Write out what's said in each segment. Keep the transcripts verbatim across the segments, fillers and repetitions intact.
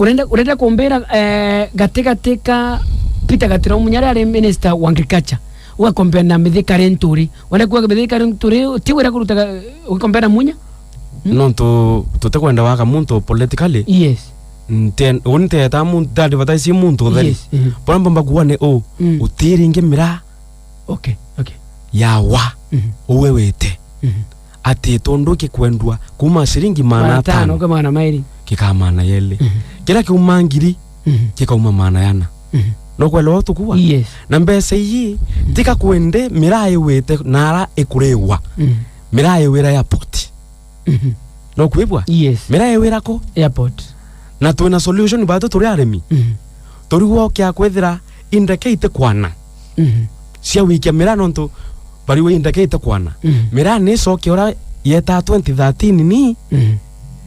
Urenda, urenda kumbira, eh, gati gati ka Peter Gatira Munya aria ari minister wa agriculture, ugakompea na Mithika Linturi. Wenda kuuga Mithika Linturi ti wira kurutaga, ugikompea na Munya? Hmm? Nontu tutikwenda waka muntu politically. Yes. Nte-, uni nteeta muntu, nte advertise muntu utheri. Yes, mhm. Bora mbomba kuuga ni u, mm, utiri ingi miraa. Okay, okay. Yawa. Mhm. Uwe wite. Mhm. Ati tondu gikwendwa kuuma ciringi maana atano, maana atano, kwa maana mairi, gikaa maana yeli. Mhm. Kiria kiuma ngiri, mhm, gikauma maana yana. Mhm. No kwelewa utukua? Yes. Na mbeca ii, mhm, tiga kwende miraa iwite nara ikuriwa. Mhm. Miraa iwira airport. Mhm. No kwibwa? Yes. Miraa iwira ku? Airport. Na twina solution batu turi arimi. Mhm. Turigwa ukia kwithira indeke itikwana. Mhm. Cia wikia miraa nontu bariwa indeke itikwana. Mhm. Miraa ni icoke ura yeta twenty thirteen ni, mhm,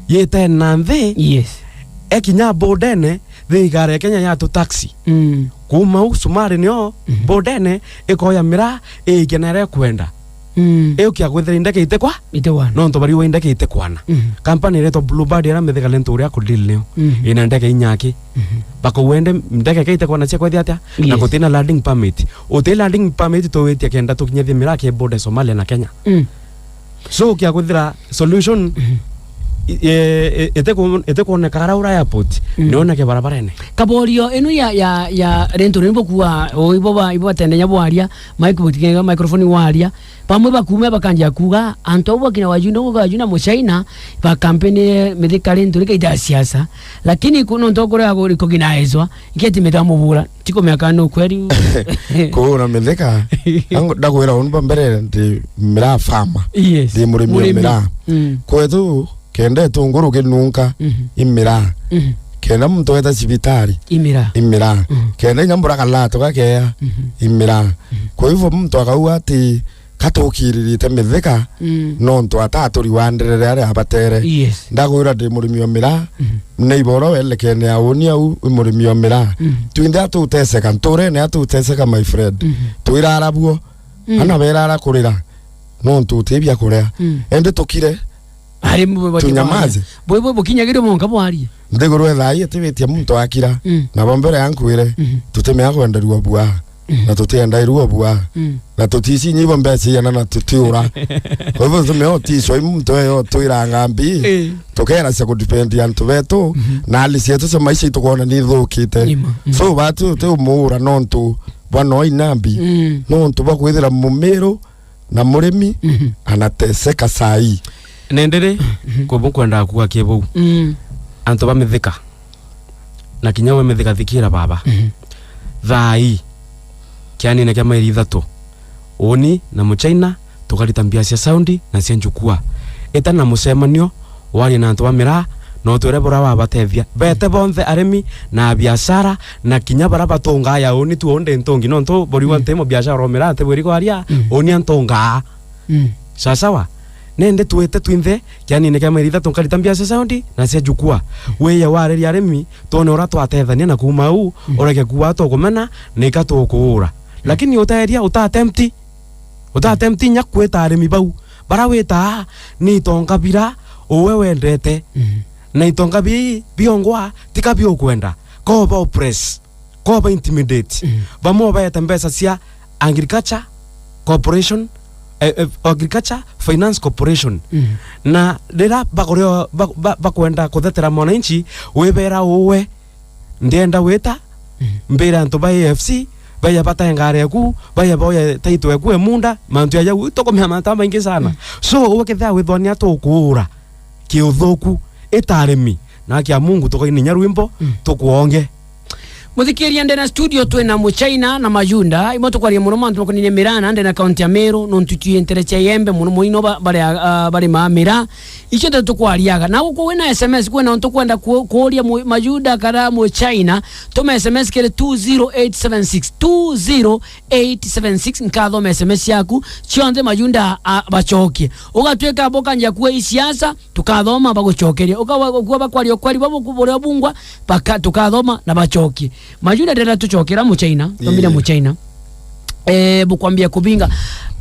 yete na nthi. Yes. Ekinya bodene, thirikari ya Kenya yatu taxi. Mm. Kuuma u Sumari nio, mhm, bodene ikoya miraa iikia na iria ikwenda. Mm. Iukia kwithira indeke itikwa? Itikwana. Nontu bariwa indeke itikwana. Mhm. Company iretwa Blue Bird iria Mithika Linturi akudeal nio. Mhm. Ina ndeke inyaki. Mhm. Bakauga indi ndeke ke itikwana cia kwethia atia? Na, yes, gutina landing permit. Uti landing permit tuwitie kenda tukinyithie miraa ki border Somalia na Kenya. Mm. So, kia kwithira solution, mhm, i-, e-, e-, itiku-, itikwoneka ara ura airport, mm, nioneke barabarene. Kaborio inu ya, ya, ya Linturi ni bukua, o ibo ba, ibo batendenya bwaria, mic-, microphone waria, bamwe bakuume bakanjia kuuga, antu au bakinya wajune, uga wajune Muchina, ba campaign Mithika Linturi kaita ya siasa. Lakini ku-, nontu kuria recognize-wa, iketi mita mubura. Tiko miaka no kweri. Kuura Mithika, nangu-, ndakwira unu bwa mbere ndi miraa farmer. Yes. Ndi murimi wa miraa. Mm. Kwetu, kenda itunguru kinunka, mhm, i miraa. Mhm. Kenda muntu eta cibitari, i miraa. I miraa. Mhm. Kenda inya mbura kalatu gakeya, mhm, i miraa. Mhm. Kwa hivyo muntu akauga ati, ka tukiririte Mithika, mm, nontu ataturi wa nderere aria abatere. Yes. Ndagwira ndi murimi wa miraa, mhm, neighbor uria welekene ya uni au i murimi wa miraa. Mhm. Twinthe atuteseka, nturene atuteseka, my friend. Mhm. Twirara buo, mm, ana berara kurira, nontu uti bia kuria. Mm. Indi tukire, ari mu-, tunyamaze. Bwe, bwe, bukinyagire monka bwarie. Nthiguru ethaa ii itibitie muntu akira, mm, nabo mbere ya nkwire, mhm, tutimea kwenderua bua. Mm. Na tutienda irua bua. Mm. Na tuticinyi ibo mbeca iana na tutiura. Kwa hivyo tume otiswa i muntu eyo twiranga mbi. Eh. Tukera cia kudepend antu betu, mhm, na hali cietu cia maisha itukwona ni ithukite. Nima. Mm. So batu ti umuura nontu bwana oina mbi. Mm. Nontu bwa kwithira mumiru na murimi, mhm, anateseka saa hii. Nendere, mhm, kubu kwenda kuga kibau. Mm. Antu ba Mithika. Na kinya we Mithika thikira baba. Mhm. Thaa ii, kianine kia mairi ithatu, uni na Muchina tukarita mbia cia saundi na cia njukua. Ita na mucemanio, warie na antu ba miraa, na utwire buria wabatethia. Bete bonthe arimi na biashara, na kinya baria batungaa ya uni tu undi ntungi, nontu buriwa, mm, nti mu biashara o miraa, nti bwiri kwaria, mm, uni antungaa. Mm. Sawa sawa? Nende twite twinthe, kianine kia mairi ithatu nkarita mbia cia saundi na cia njukua. Wiye wareria arimi, twone uria twatethania na kuuma au, mm, ureke kuuga tukumena, nika tukuura. Mm. Lakini uteria, utatempti. Utatempti nya kwita arimi bau. Bara witaa ni itonga bira uwe wendete. Mm. Na itonga bii biongwa, tika biukwenda. Koba oppress. Koba intimidate. Mm. Bamwe baete mbeca cia Agriculture Corporation, eh, eh, Agriculture Finance Corporation. Mm. Na rira bakurio-, ba-, ba-, bakwenda kuthetera mwananchi, wibera uwe, ndienda wita, mm, mbire antu ba A F C, baya batae ngari eku, baya boye title eku e munda, mantu ya jau, tukumea mantu maingi sana. Mm. So, ugakethira withwania tukuura kiuthuku, ita arimi, na akia Mungu tukaininya rwimbo, mm, tukuonge. Muthikiria, ndena studio twina Muchina na Mayunda, imwe tukwaria muno mantu makonainie miraa na ndena kaunti ya Meru, nontu twi ntere cia Iembe muno muno ba-, baria, ah, barimaa miraa. Icio ndeto tukwariaga. Na guku wina S M S, kwina untu kwenda ku-, kuuria mu-, Mayunda kana Muchina, tuma S M S kiri two zero eight seven six, two zero eight seven six, nkathoma S M S yaku, cionthe Mayunda a-, bacokie. Ugatwika bokanjia kuwa isiasa, tukathoma bagucokeria. Ukawa-, ukua bakwaria ukwari babu ku-, buria bungwa, baka-, tukathoma na bacokie. Mayunda ndenda tucokera Muchina, thomire, ii, Muchina. Eh, bukwambia kubinga.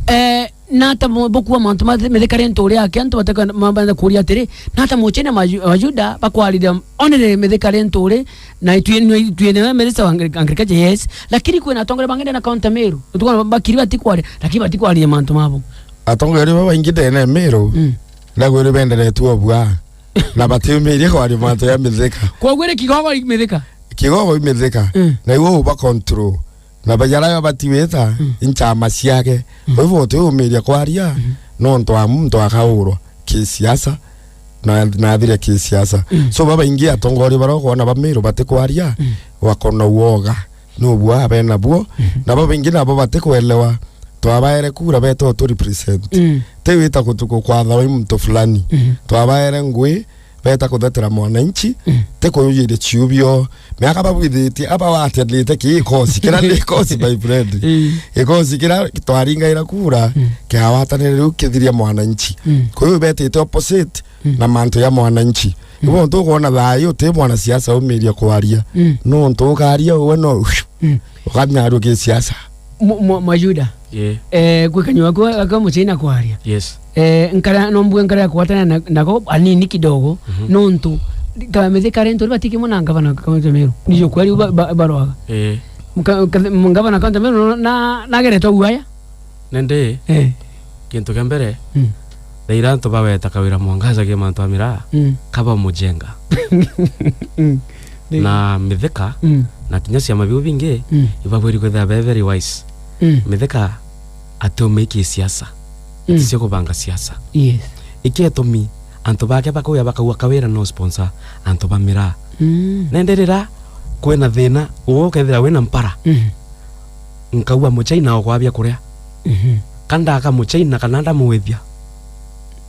Eh, nata mu-, bukua mantu ma mithika ri nturi yake, antu bateka ma-, banza kuria atiri, nata Muchina ma Yu-, Ayuda bakwariria onere mithika ri nturi, na itwi-, nwe-, itwine we minister wa agri-, agriculture, yes, lakini kwina atongoria bangi ndene county Meru, utukona bakiri batikwaria, lakini batikwaria mantu mabo. Atongoria babaingi ndene Meru, mm, na gwiri benderetue obua, na batiumirie kwaria mantu ya mithika. Kwa gwiri kigogo i mithika? Kigogo i mithika. Mm. Na iwe uba control. Na bajara yo batiwita, mm, inchama ciake. Mm. Kwa hivyo utiumiria kwaria, mm, nontu wa muntu akaurwa kisiasa, na, na athire kisiasa. Mm. So, babaingi atongoria baria ukwona ba Meru batikwaria, mm, wakona uoga. Ni ubua bena buo. Mm. Na babaingi nabo batikwelewa, twabaere kura beta utu represent. Mm. Ti wita kutuku kwatha wi muntu fulani. Mm. Twabaere ngui, beta kuthetera mwananchi, mm, ti kuyujiria ciubio. Miaka babwithitie, aba watenite ki ikosi, kira ni ikosi, my friend. Mm. Ikosi kira twaringaira kura, mm, kiawatanire riu kithiria mwananchi. Mm. Kwa hiyo betite opposite, mm, na mantu ya mwananchi. Mm. Ibo ntu ukwona thayu uti mwanasiasa umiria kwaria. Mm. Nontu ukaria uwe no, mm, ukanyarua kisiasa. Mu-, mu-, Mayuda. Yeah. Eh, kwi kanyua gakwa, gakwa Muchina kwaria. Yes. Eh, nkara, no mbue nkara ya kuatana na, nako anini kidogo, mhm, nontu, ka mithika ri nturi batiki muna ngavana kaunti Meru. Niyo kweli ba-, ba-, barwaga. Eh. Mka-, ka-, ngavana kaunti Meru na, na, nageretwe guaya. Nende, eh, kintu kia mbere, mm, thaira antu baweta Kawira Mwangaza ki mantu a miraa, mm, kaba mujenga. Mm. Na mithika, mm, na kinya ciama biu bingi, mm, ibabwiri kwithira be very wise. Mm. Mithika atiumiki siasa. Mm. Ati cia kubanga siasa. Yes. Iketumi antu bake bakuya bakauga Kawira no sponsor antu ba miraa. Mm. Nende rira kwina thina, uwe ukethira wina mpara. Mm. Nkaua Muchina okwabia kuria. Mhm. Kandaka Muchina kana ndamwithia.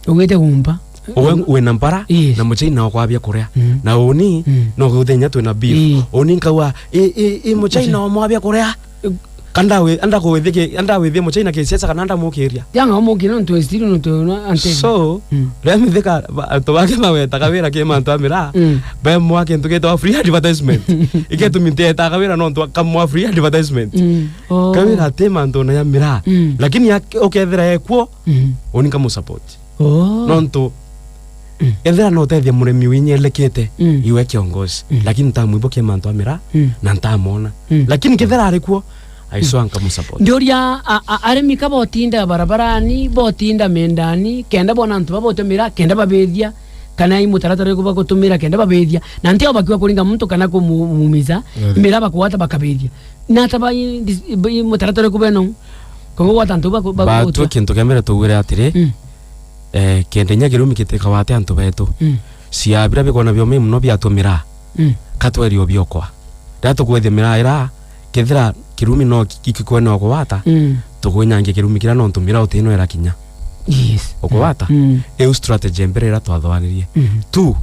Ugite gumpa. Uwe wina mpara, yes, na Muchina okwabia kuria. Mm. Na uni, mm, no guthenya twina beef. Mm. Uni nkaua, i, i, i Muchina omwabia kuria. Kandawe, anda kuwithike, anda withie Muchina kisiasa kana ndamukiria. Yanga omukiria nontu still nontu na ante. So, mm, riria mithika, ba-, antu bake maweta Kawira ki mantu a miraa, mm, bemwa kintu gitwa free advertisement. Iketumi ntieta Kawira nontu akamwa free advertisement. Mm. Oh. Kawira ati mantu na ya miraa. Mm. Lakini ak-, ukethira ekuo, mm, uni nkamusupport. Oh. Nontu, mm, ethira no utethia murimi winyelekete, mm, iwe kiongozi. Mm. Lakini ntamwibokia mantu a miraa, mm, na ntamwona. Mm. Lakini kethira ari kuo, I swear nkamusupport. Ndiuria a-, a-, arimi ka botinda barabarani, botinda mendani, kenda bona antu babote miraa, kenda babithia, kana i mutaratara uriku bagutumira kenda babithia. Na ntio bakiwa kuringa muntu kana kumumiza, mm, miraa bakwata bakabithia. Nata ba i dis-, ba i mutaratara uriku beno? Koguo gwata antu ba, ba, batwe kintu kia mbere tugwire atiri, mm, eh, kenda inya kirumi kitikawate antu betu. Mm. Cia bira bikona biome muno biatumira. Mm. Katwerio biokwa. Riria tukwethia miraa ira, kethira kirumi no ki-, ki-, kikwene o kuwata, mm, tukwinyangia kirumi kira nontu miraa utino irakinya. Yes. Ukuwata? Mm. Iu strategy mbere ira twathwanirie. Mm. Tu,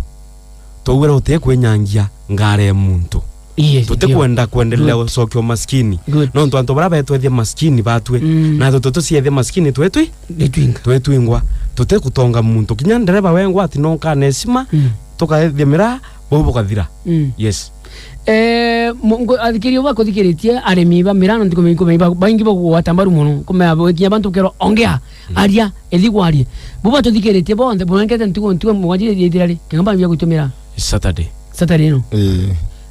twauwira uti kwinyangia ngare ya muntu. Yes, tutikwenda kwendelea, good, gucokia umaskini. Good. Nontu antu baria betwethia maskini batwi. Mm. Na tu, tu, tuciethia maskini twetwi? Nitwinga. Twetwingwa. Tutikutonga muntu. Kinya ndereba wengwa ati no nkane heshima, mm, tukaethia miraa, bau bukathira. Mm. Yes. Eh, mu-, ngo-, athikiria bakuthikiritie arimi ba miraa nontu kumenya, kumenya ba-, baingi bagwata mbaru muno. Kumenya bo-, kinya bantu kerwa ongea, mm, aria, ithi kwarie. Bo batuthikiritie bonthe, bunenkete ntugo, ntugo mugwanja ithira ri, king'a bambia gutumira. Saturday. Saturday ino. Ii.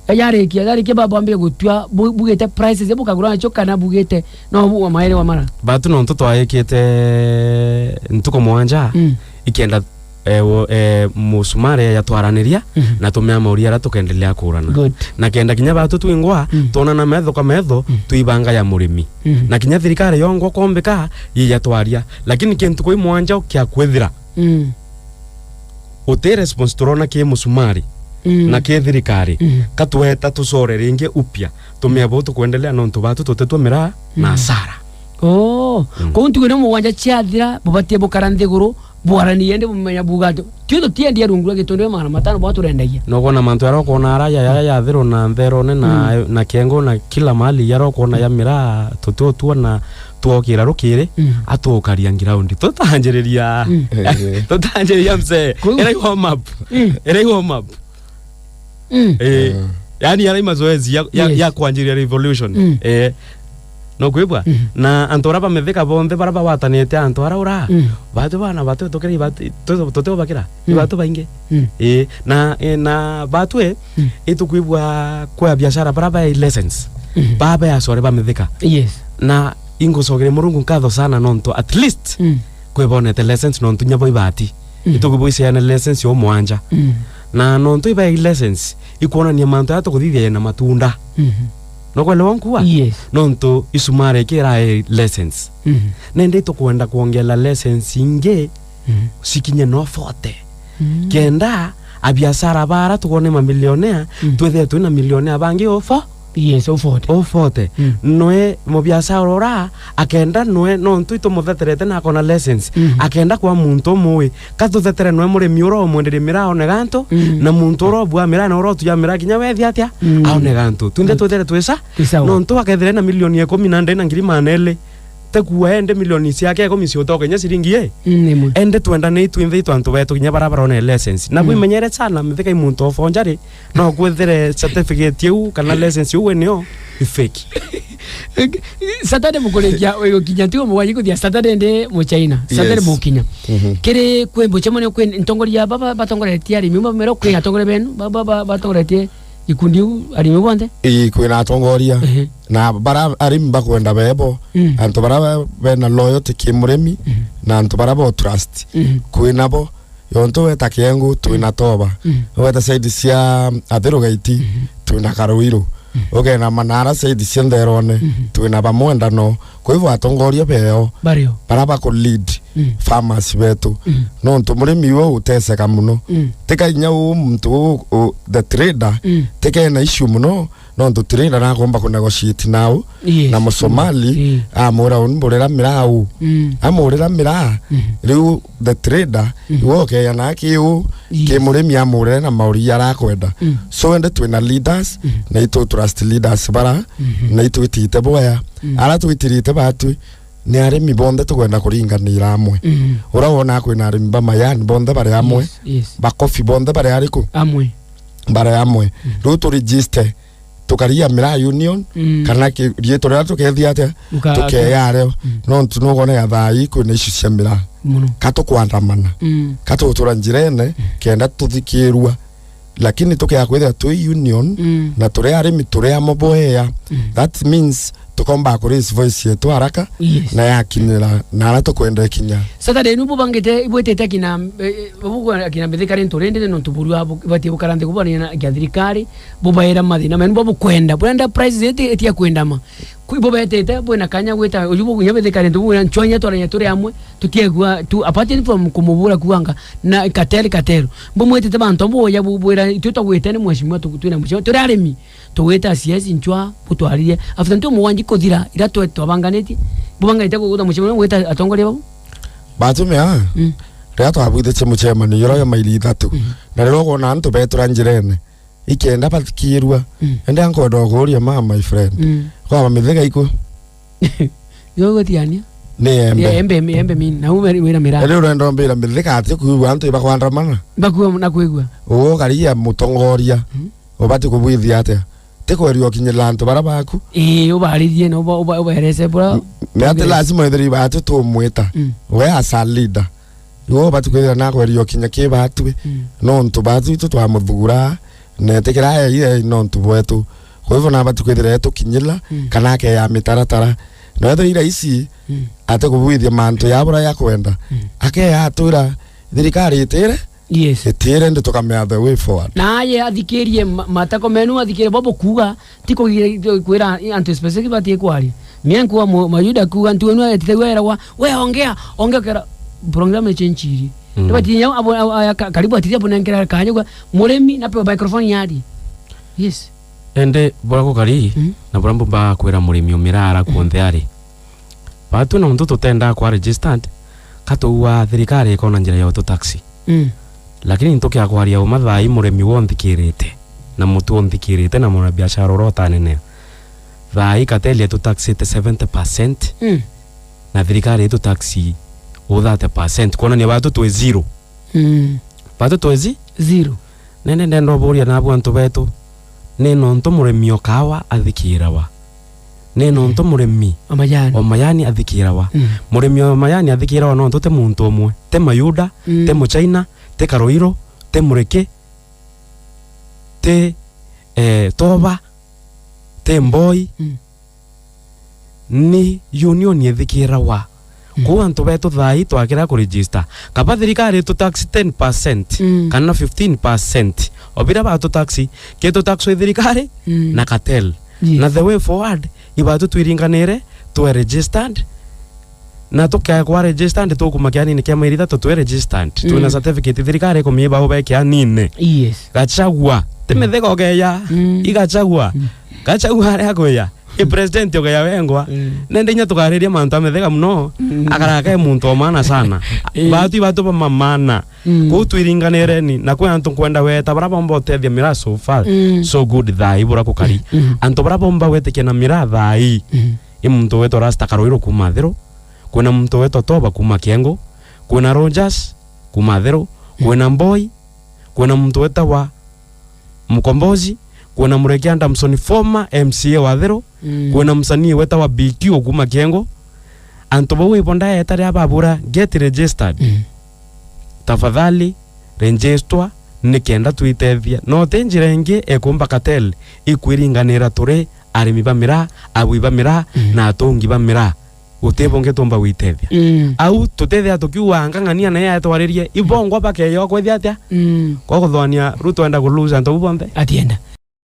Yarikia, yarikia baba ambire gutua, bu-, bugite prices, bukagura nacio kana bugite, no bu wa maere wa mara. Batu nontu twaikite ntuku mwanja, mm, ikenda, eh, wo-, eh, musumari yatwaraniria, mhm, na tumea mauria aria tukendelea kurana. Good. Na kenda kinya batu twingwa, mm, twonana metho kwa metho, mm, twibanga ya murimi. Mhm. Na kinya thirikari yongwa kombika, yi yatwaria. Lakini kintu kwi mwanja kia kwithira, mm, uti response turona ki musumari, mm, na ki thirikari, mm, katweta tucore ringi upya, tumea bau tukwendelea nontu batu tutetwe miraa na, mm, asara. Oh, mm, kou ntuku iria mugwanja ciathira, bubatie bukara nthiguru, bwaranie indi bumenya buga ati, tui tutiendia rungu rwa gitundu magana matano bwa turendagia. No kwona mantu aria ukwona araya, ya, ya, ya thiro na ntherone na, mm, na kengo na kila mahali, aria ukwona ya miraa, tuti utuona twokira rukiri, mm, atukaria ground. Tutanjiriria. Mm. Eh. Tutanjiriria mzee. Kou. Ira i warm up. Mm. Ira i warm up. Mm. Eh. Eh. Yani, yara i mazoezi ya, ya, yes, ya kwanjiria revolution. Mm. Eh. No kwigua? Mhm. Na antu bara ba Mithika bonthe bara bagwatanite antu ara ura, Mm. batu bana batu tukiri batu, tu-, tutio bakira, Mm. batu baingi. Mm. Ii, na, e, na batu e, Mm. itukwigua kwa biashara bara ba license, Mhm. ba, ba acore ba Mithika. Yes. Na ingocogere Murungu nkatho sana nontu at least Mm. kwi bonete license nontu nya bo ibati. Mm. Itukwigua iceane license o mwanja. Mm. Na nontu iba license, ikwonania mantu aya tukuthithia yena matunda. Mhm. No kwelewa nkua? Yes. Nontu isumari ikira license. Mhm. Nende itukwenda kwongela license ingi Mhm. cikinye no forty. Mhm. Kenda abiashara bara tukwona mamilionea, Mm. twithire twina milionea bangi o fo-, Yes, o forty. o forty. Mm. Nwe mubiashara ura akenda nwe, nontu itumutheterete na akona license. Mhm. Akenda kwa muntu umwe, ka tuthetere nwe murimi ura umwenderie miraa aone gantu, Mm. na muntu ura ubua miraa na ura utuja miraa kinya wethi atia, Mm. aone gantu. Twinthe Mm. twithere twi sa-, Twi sawa. nontu akethire na milioni ikumi na ndai na ngiri maana eli, te kuua ende milioni ciake ikumi ciutoka kinya ciringi i? Mm, imwe. Ende twendane itwinthe itu antu betu kinya bara barone license. Na Mm. bwimenyere sana, Mithika i muntu o forgery, no kwithire certificate iu kana license iu we nio i fake. Saturday mukurikia, ugukinya tu mugwanyi kuthia Saturday ndi Muchaina. Saturday Yes. mukinya. Mhm. Kiri kwi mucemanio kwi ntongoria baba batongoretie arimi, bamero kwi atongoria benu, baba ba-, batongoretie gikundi iu, arimi bonthe? Ii, kwina atongoria. Ehe. Na bara arimi bakwenda bebo, Mm. antu bara be-, bena loyalty ki murimi, Mhm. na antu bara bo trust. Mhm. Kwina bo, yontu weta Kiengu, twina Toba. Mhm. Weta side cia Athiru Gaiti, Mhm. twina Karuiru. Mhm. Ugena Manara side cia Ntherone, Mhm. twina Bamwendano. Kwa hivyo atongoria beo, Bario. bara baku lead Mm. farmers betu. Mm. Nontu murimi uo uteseka muno. Mm. Tika inya u muntu u, u, the trader, Mm. tika ena issue muno, nontu trader nakomba ku negotiate nau Yes. na Musomali, Mm. amwira, "Uni mburira miraa u." Mm. Amurira miraa, Mm. riu the trader, Mm. iwe ukeya na ki u, Yes. ki murimi amurire na mauri arakwenda. Mm. So ende twina leaders, Mm. na itu trust leaders bara, Mm-hmm. na itwitite boya. Mm. Ara twitirite batwi, ni arimi bonthe tukwenda kuringanira amwe. Mm. Ura wona kwina arimi ba mayani bonthe bari amwe, Yes, yes. ba coffee bonthe bari ariku? Amwe. Bari amwe. Mm. Riu tu register, tukaria miraa union, Mm. kana ki-, riitwa riria tukethia atia, Uka-, tukeya ario. Mm. Nontu nukwona ya thaa ii kwina issue cia miraa. Muno. Ka tukwandamana. Mm. Ka tugutura njirene, Mm. kenda tuthikirua. Lakini tukea kwithira twi union Mm. na turi arimi turi amwe bwea, Mm. that means tukomba ku raise voice yetu haraka Yes. na yakinyira na ara tukwenda ikinya. Saturday nu bubangite, ibwitite akina, eh, eh, bubu akina Mithika ni nturindire nontu burua bu-, ibati bukara nthi kubarania na kia thirikari, bubaira mathina menu bo bukwenda. Burenda prices iti, itia kwendama. Kwi bo betete, bwina kanya gwita, uju bu-, kinya bethikari ntu bwina nchwanya twaranya turi amwe, tutiegua tu, apart from kumubura kuanga na cartel, cartel. Bo mwitite bantu abo boya bu-, bwira, itwe twagwite ni mheshimiwa tu-, twina mheshimiwa, turi arimi, tugwita C S nchwa, butwaririe. After ntu mugwanji kuthira, ira twe twabanganitie, bubanganite kuguta mheshimiwa, gwita atongoria bau? Batumia, Mm. riria twabwithitie mucemanio, jura ya maili ithatu, Mm. na riria ugona antu betura njirene, ikenda bathikirua. Mm. Ende ankwenda kuuria ma, my friend. Mm. Kwaba Mithika iku? Yo gutiania. Ni embe. Ni embe, embe mini. Na ume wira mira. Ende urenda umbira Mithika ati kuigua antu ibakwandamana? Bakua na kuigua. Ugo karia mutongoria. Mm. Ubati kubwithia atia? Ti kweria ukinyirira antu bara baku? Ii, ubaririe na uba-, uba-, ubaerese bura. M-, me ati lazima ethiri ibati tumwita. Mm. We as a leader. Iwe ubati kwithira nakweria ukinya ki batwi. Mm. Nontu batwi tu twamuthura, na etikira aeire nontu bwetu. Kwa hivyo nabati kwithira etukinyira, Mm. kana akeya mitaratara. Na ethira ira ici, Mm. ati kubwithia mantu ya bura ya kwenda. Mm. Akeya atwira thirikari itire, Yes. itire ndi tukamea the way forward. Na aye athikirie ma-, matako menu, athikirie bo bukuga, ti kugira, kwira antu specific bati kwaria. Mie nkuga mu-, Mayuda kuga ntu enu etite gwa eragwa, "We ongea, ongea kera program echenchiri." Mm. Tibati nya abo, abo, aya ka-, karibu atithia bunenkera kanya gwa murimi na pe microphone yari. Yes. Ende bora gukari, Mm. na bora mbumba kwira murimi umirara Mm. kuonthe ari. Batu na untu tutenda kwa registered, ka tuua thirikari ikona njira ya utu taxi. Mm. Lakini ntukia kwaria uma thaa ii murimi wo nthikirite, na mutu unthikirite, na mwana biashara uria utanenea. Thaa ii cartel itutaxite seventy percent, Mm. na thirikari itutaxi o thirty percent. Kwonania batu twi zero. Mm. Batu twi zi-, Zero. Nene ndenda uburia nabu antu betu, ni nontu murimi o kawa athikirawa. Ni nontu murimi o majani, o majani athikirawa. Mm. Murimi o majani athikirawa nontu ti muntu umwe, ti Mayuda, mm, ti Muchaina, ti Karuiru, ti Muriki, ti, eh, Toba, ti Mboi. Mm. Ni union ithikirawa. Mm. Kwou antu betu thaai twakira ku register. Kaba thirikari itu tax ten percent, mm, kana fifteen percent, o biria batu tax, kitu tax i thirikari, mm, na cartel. Yes. Na the way forward, ibatu twiringanire, twe registered, na tukekwa registered, tukuma kianini kia mairi ithatu twe registered. Twina, mm, certificate thirikari ikumia ibau be kianini. Yes. Gachagua, ti, mm, mithega ugeya, mm, i Gachagua. Mm. Gachagua aria akwiya, i president ugeya wengwa. Mm. Nende inya tukariria mantu a mithega muno, mm, akaraka e muntu o maana sana. Eh. Batu ibatu ba mamana. Mm. Kwou twiringanireni, na kwi antu nkwenda weta, bara bomba utethia miraa so far, mm, so good thaai bura kukari. Mm. Antu bara bomba gwetikia na miraa thaai, mm, i muntu wetwa Rasta Karuiru kuma Athiru, kwina muntu wetwa Toba kuma Kiengu, kwina Rogers kuma Athiru, mm, kwina Mboi, kwina muntu wetagwa Mukombozi, kwina Mureki Adamson, former M C A wa Athiru, mm, kwina msanii wetagwa B Q kuma Kiengu. Antu bau ibo ndaeta riria babura get registered. Mm. Tafadhali, register nikenda twitethia. No ti njira ingi ikumba cartel ikwiringanira turi arimi ba miraa, abui ba miraa, mm, na atungi ba miraa. Guti bungi tumba gwitethia. Mm. Au tutethia tukiuga ngang'ania naye atwaririe, ibongwa bakeyo kwithia atia? Mm. Kwa kuthwania Ruto enda ku lose antu bau bonthe? Atienda.